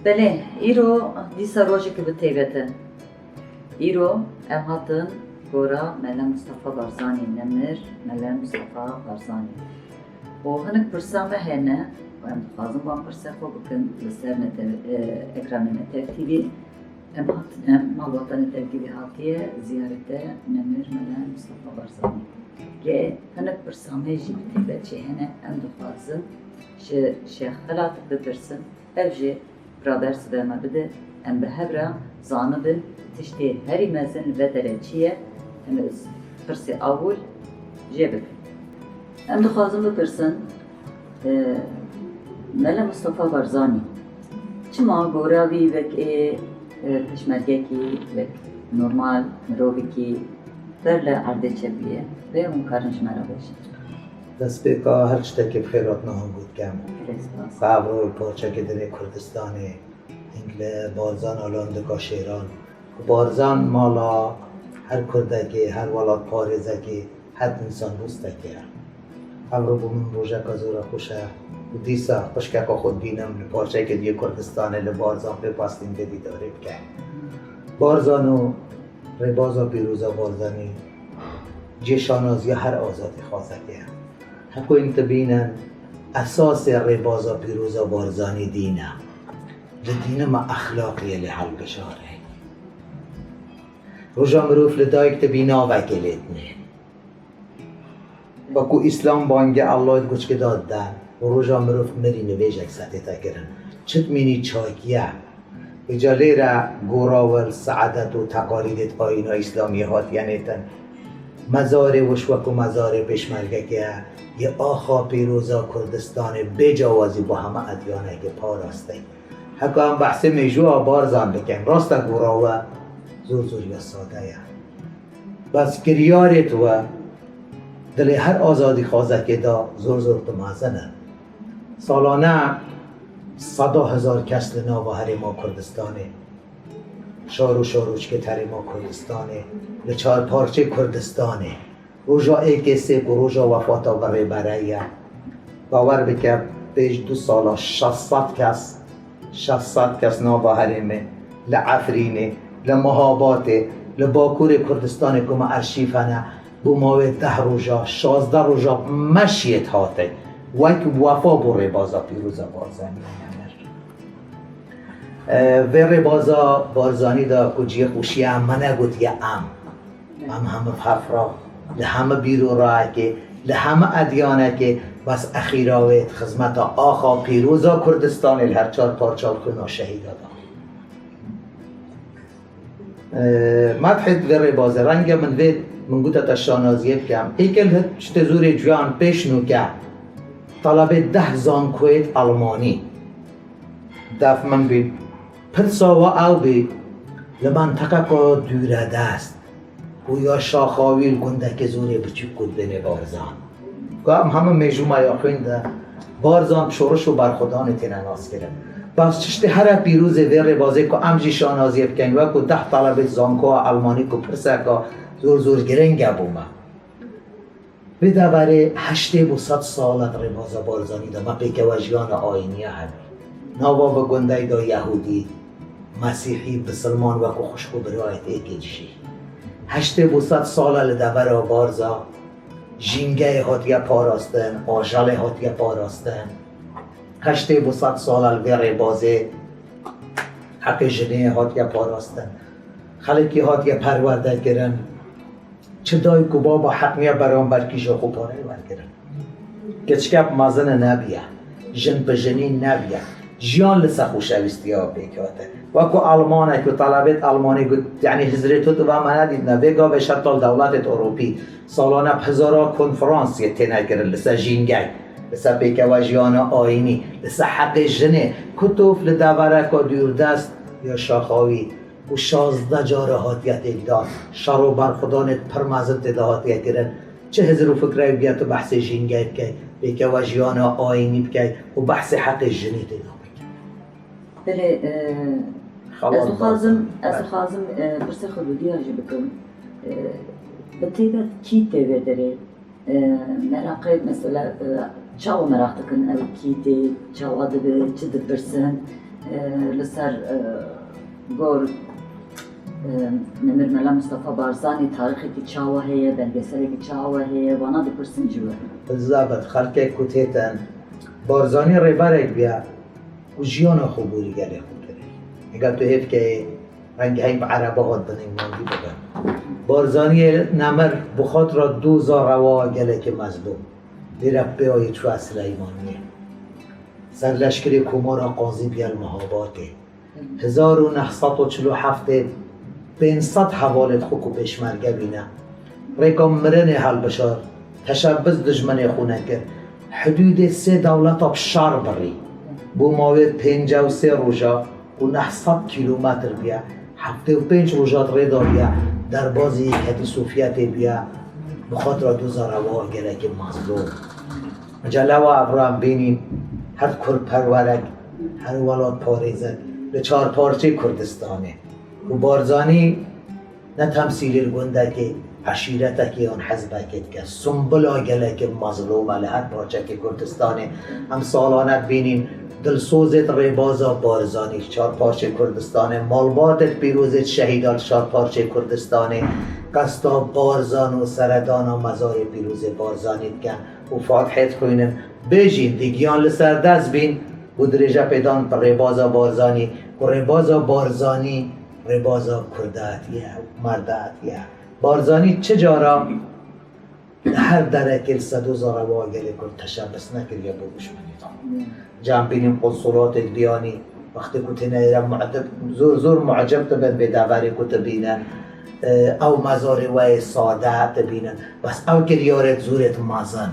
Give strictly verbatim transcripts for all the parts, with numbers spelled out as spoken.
Belê, îro dîsa rojekî bi taybet e. Îro em hatin gora Mele Mustafa Barzanî, Nemir Mele Mustafa Barzanî. Û hinek pirsa me hene û em dixwazin van pirsa xwe bikin li ser netev-, e, ekranê Netev T V. Em hatine, malbata Netev T V hatiye ziyarete Nemir Mele Mustafa Barzanî. Lê hinek pirsa me jî bi taybet jî hene, em dixwazin ji Şêx Xelat bipirsin. Ev jî biraber sibe me bide, em bi hev re zanibin tiştê herî mezin li vê derê çi ye, em ê pirsê awil jê bikin. Em dixwazin bipirsin, e, Mele Mustafa Barzanî çima gora wî wek ê, e, pêşmergekî, wek normal mirovekî ber li erdê çêbûye? Vê hûn karin ji me re bêjin. Destpêka her tiştekî bi xêr hatina hûn got kem. Gelek spas. Ka evro parçekê dilê Kurdistanê, hing li Barzan alan dika şêran. Barzan mala her Kurdekê, her welatparêzekê, her însan dostekê ye. Evro bo min rojeka zora xweş e û dîsa xwişkeka xwe dibînim li parçeyeke diyê Kurdistanê li Barzan pê pastîn vê dîdarê bike. Barzan û rêbaza pîroza Barzanî cê şanaziya her azadîxwazekê ye. Heko yên dibînin esasê rêbaza pîroza Barzanî dîn e. Li dînê me exlaqê lê hilbijare. Roja mirov li dayik dibî navekê lê dinê. Wekû Îslam bangê Allahê di guçkê de dide û roja mirov mirî nivêjek setê te kirin. Çi dimînî çakiye. Îca lêre gora wir, seadet û teqalîdê ayîna Îslamiyê hatiye nêtin. Mezarê wiş wekû mezarê pêşmergekê ye, yê axa pîroza Kurdistanê bê cawazî bo heme edyanekê parastî. Heka em behsê mêjûya Barzan bikin, rast e gora we zor zor ya sade ye. Bes kiryarê we dilê her azadîxwazekê de zor zor dimezin e. Salane seda hezar kes li nava herêma Kurdistanê, şar û şarocikê herêma Kurdistanê, li çar parçeyê Kurdistanê, roja êkê sê ku roja wefata vê rêberê ye. Bawer bike, pêş du sala şeş sed kes, şeş sed kes nava herêmê, li Efrînê, li Mihabatê, li Bakurê Kurdistanê ku me arşîv hene, bo mawê deh roja, şazdeh roja meşiyê hate, wek wefa bo rêbaza pîroza Barzanî nemir. E, vê rêbaza Barzanî de ku cihê xweşiya me negotiye em. Em heme bi hev re, li heme bîr û rayekê, li heme edyanekê, bes exîra wê di xizmeta axa pîroza Kurdistanê li her çar parça xwîna şehîda de. E, Medhê vê rêbazê, renge min vê, min gote te şanaziyê bikem. Êkel hit tiştê zûrê ciyan pêş nûke. Talebê deh zankoyêt Almanî. Def min bî. Pirsa we ew bî, li menteqeka dûredest û ya şaxa wî li gundekê zûrê biçûk ku dibênê Barzan. Ka em hemû mêjû me ya xwîn de Barzan şoriş û berxwedanê têne naskirin. Bes tiştê here pîrozê vê rêbazê ku em jî şanaziyê bikin, wekû deh talebê zankoya Almanî ku pirseka zor zor giring e bo me. Vê deverê heştê bo sed sal e di rêbaza Barzanî de me pêkewejiyana ayîniya hebî. Nava vê gundeyê de Yehûdî, Mesîhî, Bisilman wekû xwişk û birayêt êkê dijî. Heştê bo sed sal e li devera Barza jîngeyê hatiye parastin, ajelê hatiye parastin. Heştê bo sed sal e li vê rêbazê heqê jinê hatiye parastin. Xelkî hatiye perwerdekirin. Çi dayik û baba heq niye beramber kîja xwe pareyê wergirin. Keçike bi mezine nebiye, jin bi jinî nebiye. Jiyan li ser xweşewîstiya pêk hate. Wekû Almanek û talebêt Almanî got, yanî hizrê to tu va me nedîtine. Vê gavê şetal dewletêt Ewropî salane bi hezara konferansiyê têne kirin li ser jîngey, li ser pêkevejiyana ayînî, li ser heqê jinê. Ku tu li devereka dûrdest ya şaxa wî û şazdeh cara hatiye têkdan. Şer û berxwedanê pir mezin tê de hatiye kirin. Çi hizir û fikreyê bûye tu behsê jîngeyê bikey, pêkevejiyana ayînî bikey û behsê heqê jinê tê de bikey. Belê, e, Xebat ez dixwazim, Barzan. Ez Belê. Dixwazim, e, pirsê xwe dudiya jî bikim. E, bi taybet kî tê vê derê? E, meraqê, mesela, e, çawa meraq dikin ew kî tê, çawa dibe, çi dipirsin? E, Li ser, e, gor, e, Nemir Mela Mustafa Barzanî tarîxekî çawa heye, belgeselekî çawa heye, vana dipirsin ji we. Bizabet xelkek ku têtin, Barzanî rêberek bûye ku jiyana xwe borî gelê xwe kirî. Hega tu hêv keyê rengehîn bi ereba hat binê mandî bibin. Barzaniyê Nemir bi xatir doza rewa gelekî mezlûm. Lêre pêyayê çûye Sileymaniyê. Serleşkerê Komara Qazî bûye li Mehabatê. Hezar û neh sed û çil û heftê pênc sed hevalêt xwe ku pêşmerge bîne, rêka mirinê helbişart, teşebbis dijminê xwe nekir. Hidûdê sê dewleta bi şer birî. Bo mawê pêncî û sê roja û neh sed kîlometr bûye, heftê û pênc roja di rê de bûye, derbazî Yekîtî Sovyetê bûye, bi xatira doza rewa gelekî mezlûm. Ca lewa ev re em bînîn, her kurdperwerek, her welatparêzek li çarparçeyê Kurdistanê ku Barzanî ne temsîlê li gundekê, eşîretekê yan hizbekê dike, sumbula gelekî mezlûm e li her parçekê Kurdistanê. Em salane dibînîn dilsozêt rêbaza Barzanî li çar parçeyê Kurdistanê, malbatêt pîrozêt şehîda li çar parçeyê Kurdistanê, qesta Barzan û seredana mezarê pîrozê Barzanî dikin û fatihê dixwînin. Bêjîn, di giyan li ser dest bîn û dirêje pê dan bi rêbaza Barzanî, ku rêbaza Barzanî rêbaza kurdatiye, merdatiye. Barzanî çi cara li her derekê li sedoza rewa gelê Kurd teşebbis nekiriye bo duşmenî xwe. Ca em bînin konsulatê di biyanî, wextê ku têne êre mu'dib, zor, zor mu'cib dibin vê deverê ku dibînin. E, ew mezarê we yê sade dibînin. Bes ew kiryarêt zorêt mezin.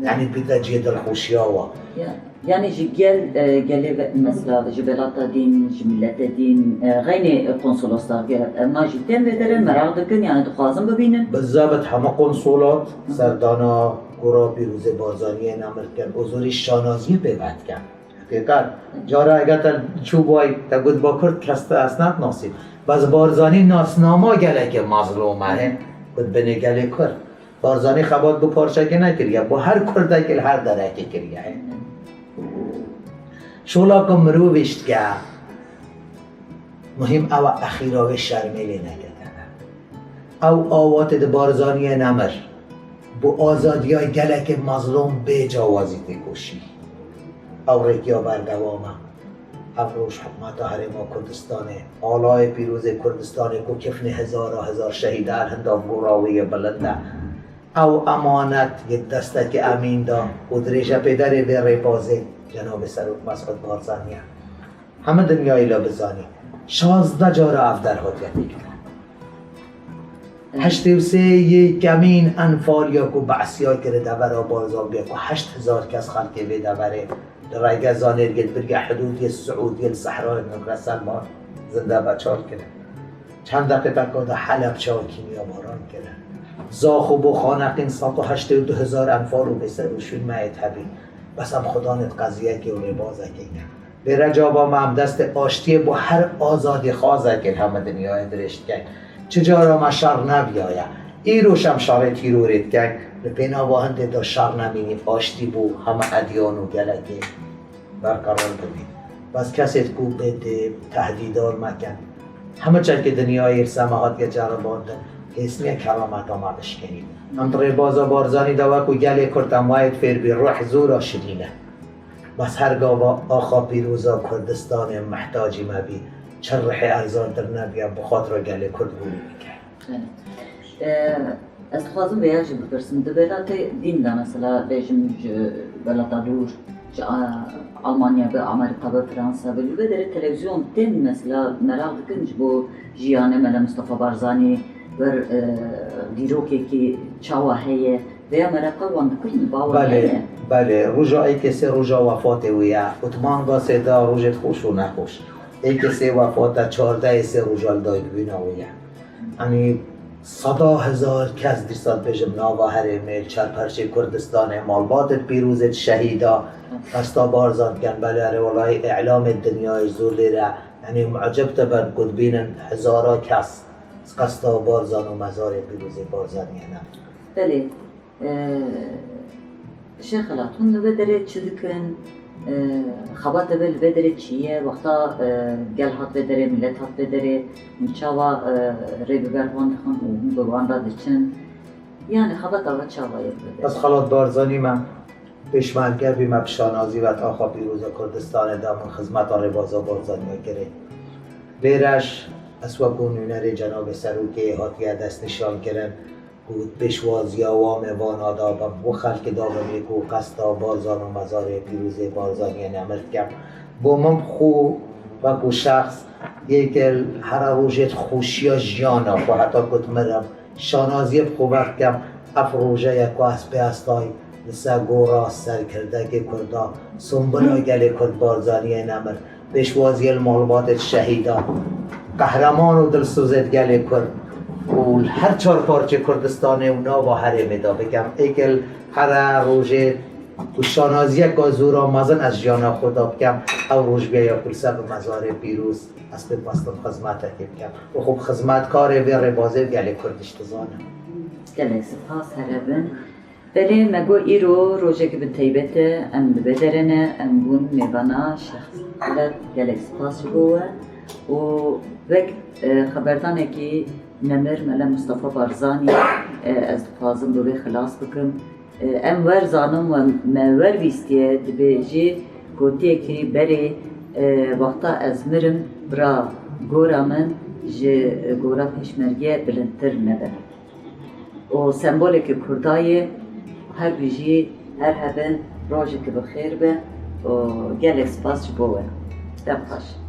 Yanî bîte cihê dilxweşiya we. Ya, yanî ji gel, e, gelê ve, mesela ji belata dîn, ji milete dîn, e, xeynê konsoloslar gel, ema jî tên vê derê meraq dikin, yanî dixwazin bibînin. Bizabet heme konsolat serdana gora pîrozê Barzaniyê Nemir dikin û zorî şanaziyê pê ve dikin. Heqîqet. Cara hege te çû bay, te got ba Kurd kes te ez nadinasîm. Bes Barzanî nasnama gelekê mezlûm e, he. Got binê gelê Kurd. Barzanî xebat bo parçekê nekiriye, bo her kurdekê li her derekê kiriye. Şola ku mirovî ji dike, muhîm ew e exîra wê şermê lê neketene. Ew awatê di Barzaniyê Nemir bo azadiya gelekê mezlûm bê cawazî têkoşî. Ew rêkiya berdewam e. Ev roj hikûmeta Herêma Kurdistanê, alayê pîrozê Kurdistanê ku kifnê hezara hezar şehîda her hinda gora wê yê bilind e. Ew emanet yê destekê emîn da û dirêje pêderê vê rêbazê cenabê Serok Mesûd Barzanî ye. Hemî dinyayê la bizanî. Şazdeh cara ev der hatiye têkirin. Heştê û sê yê kemîn enfal ya ku Be'siya kire devera Barzan bûye ku heşt hezar kes xelkê vê deverê li rêge zanêrgê di birya hidûdiyê Siûdiyê li sehrayê Nûre Selman zinde beçar kirin. Çend deqîqeka de Helebçe kîmyabaran kirin. Zax û bo xaneqîn sed û heştê û du hezar enfal û bêser û şûn me yê hebî. Bes em xudanê di qeziyekê û rêbazekê ne. Vê recaba me em destê aştiyê bo her azadîxwazekê li hemî dinyayê dirêj dikin. Çi cara me şer nebiyaye. Îro em şerê tîrorê dikin. Li pênava hindê de şer nemînî, aştî bo hemî edyan û gelekê berqerar bibî. Bes kesê ku bê dê tehdîdar mekin. Hemî çerkê dinyayê li ser me hatiye ceribandin. Hêsniye kerameta me bişkenî. Em di rêbaza Barzanî de wekû gelê Kurd em wayê fêr bî, ruh zora şirîn e. Bes her gava axa pîroza Kurdistanê mihtacî me bî, çi rihê erzantir nebiya bi xatira gelê Kurd borî bike. Belê. Ee, ez dixwazim vêya jî bipirsim. Di welatê dîn de mesela bêjim ji welata dûr, ji, a, Almanya be, Amerîka be, Fransa be, li vê derê televîzyon tên mesela meraq dikin ji bo jiyane Mele Mustafa Barzanî, wer, e, dîrokekî çawa heye, vêya mereqa wan dikirin, bawer Belê, heye. Belê. Roja êkê sê roja wefatê wî ye. Û di manga sê de rojêt xweş û nexweş. Êkê sê wefat e, çardehê sê roja li dayikbûna wî ye. Yanî seda hezar kes dîsa dibêjim nava herêmê, li çar parçeyê Kurdistanê, malbatêt pîrozêt şehîda, qesta Barzan dikin, belê erê welayî îlamê dinyayê zor lêre. Yanî mucib dibin ku dibînin hezara kes qesta Barzan û mezarê pîrozê Barzaniyê ne. Belê. Ee, Şêx Xelat, hûn li wê derê çi dikin? Xebata we li vê derê çi ye? Wexta gel hat vê derê, milet hat vê derê, hûn çawa rê bi ber wan dixin û hûn bi wan re diçin? Yanî xebata we çawa ye li vê derê? Ez Xelat Barzanî me. Pêşmerge bî me bi şanazî ve taxa pîroza Kurdistanê de min xizmeta rêbaza Barzanî ve kirê. Lêreş ez wekû nûnerê cenabê serokê hatiye destnîşan kirin ku pêşwaziya wa mêvana da bim, wi xelkê da bim ê ku qesta Barzan û mezarê pîrozê Barzaniyê nemir dikem. Bo min bi xwe wekû şexs yê ke here rojê di xweşiya jiyana xwe heta ku dimirim, şanaziyê bi xwe vedikem, ev roje ye ku ez pê hestayî li ser gora serkirdekê Kurda, sembula gelê Kurd Barzaniyê nemir, pêşwaziyê li malbatê şehîdan, qehreman û dilsozê gelê Kurd û li her çar parçê Kurdistanê û nava herêmê de bikem. Êkil here rojê û şanaziyeka zora mezin ez jiyana xwe da bikem, ew roj bêya ku li ser bi mezarê pîroz ez pê xwestim xizmetekê bikem. Û xwe bi xizmetkarê vê rêbazê û gelê Kurd jî dizanim. Gelek spas, here bin. Belê, me got îro rojekî bi taybet e, em li vê derê ne, em bûn mêvana şexs. Gelek spas ji bo we û wek, e, xeberdanekî nemir Mele Mustafa Barzanî, e, ez dixwazim bi wê xilas bikim. E, em wer zanin we me wer bîstiye, dibêjî gotiyekî berê, e, wexta ez mirim, bira gora min ji gora pêşmergê bilindtir nebe. Û sembolekî Kurda ye, her bijî, her hebin, rojekî bi xêr be û gelek spas ji bo we. Dem xweş.